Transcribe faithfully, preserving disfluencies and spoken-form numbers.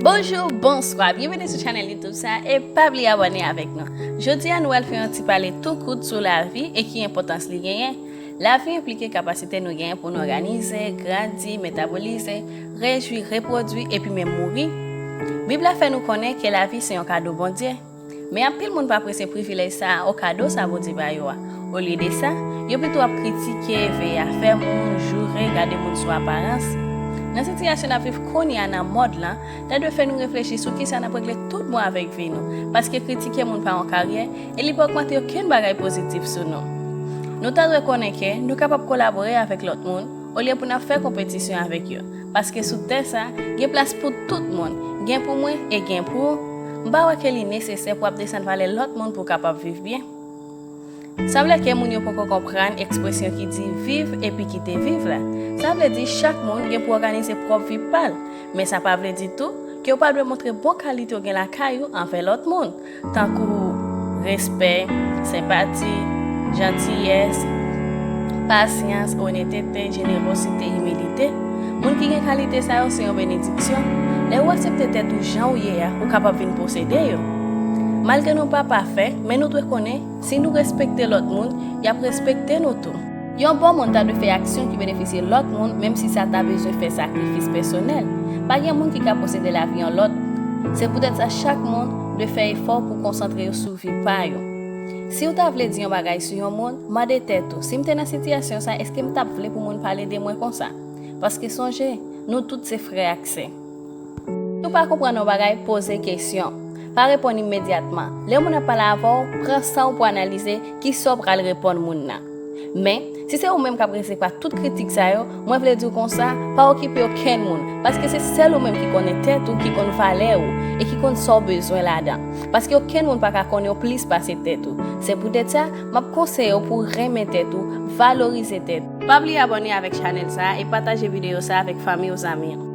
Bonjou, bonswa, byenveni sou chanèl YouTube sa e pa bliye abòne avèk nou. Jodi a nou pral fè yon ti pale tou kout sou lavi e ki enpòtans li genyen. Lavi enplike kapasite nou genyen pou nou òganize, grandi, metabolize, rejwi, repwodui epi menm mouri. Bib la fè nou konnen ke lavi se yon kado Bondye. Men anpil moun pa apresye privilèj sa a ou kado sa Bondye ba yo a. Olye de sa, yo pito ap kritike, veye afè moun, joure, gade moun sou aparans. Nan sitiyasyon n ap viv kounye a nan mond lan, ta dwe fè nou reflechi sou kisa n ap regle tout bon avèk vi nou, paske kritike moun pa yon karyè e li pa ogmante okenn bagay pozitif sou nou. Nou ta dwe konnen ke nou kapab kolabore avèk lòt moun olye pou n ap fè konpetisyon avèk yo, paske sou tè sa, gen plas pou tout moun, gen pou mwen e gen pou ou. M pa wè ke li nesesè pou w ap desann valè lòt moun pou w kapab viv byen. Sanble ke moun yo poko konprann ekspresyon ki di viv epi kite viv la. Sa vle di chak moun gen pou òganize pwòp vi pa l, men sa pa vle di tou ke w pa dwe montre bon kalite w gen lakay ou anvè lòt moun, tankou respè, senpati, jantiyès, pasyans, onètete, jenerozite, imilite. Moun ki gen kalite sa yo se yon benediksyon. Lè ou aksepte tèt ou jan ou ye a, ou kapab vin posede yo. Malgre nou pa pafè, men nou dwe konnen, si nou respekte lòt moun, y ap respekte nou tou. Yon bon moun ta dwe fè aksyon ki benefisye lòt moun, menm si sa ta bezwen fè sakrifis pèsonèl. Pa gen moun ki ka posede lavi yon lòt. Se poutèt sa, chak moun dwe fè efò pou konsantre yo sou vi pa yo. Si w ta vle di yon bagay sou yon moun, mande tèt ou, si m te nan sitiyasyon sa, èske m t ap vle pou moun pale de mwen konsa? Paske sonje, nou tout se frè ak sè. Si w pa konprann yon bagay, poze kesyon. Pa reponn imedyatman. Lè yon moun ap pale avè w, pran san w pou analize kisa w pral reponn moun nan. Men, si se ou menm k ap resevwa tout kritik sa yo, mwen vle di w konsa, pa okipe okenn moun, paske se sèl ou menm ki konnen tèt ou, ki konn valè ou, e ki konn sa w bezwen ladan. Paske okenn moun pa ka konnen w plis pase tèt ou. Se poutèt sa, m ap konseye w pou w renmen tèt ou, valorize tèt ou. Pa bliye abòne avèk chanèl sa a e pataje videyo sa a avèk fanmi w, zanmi w.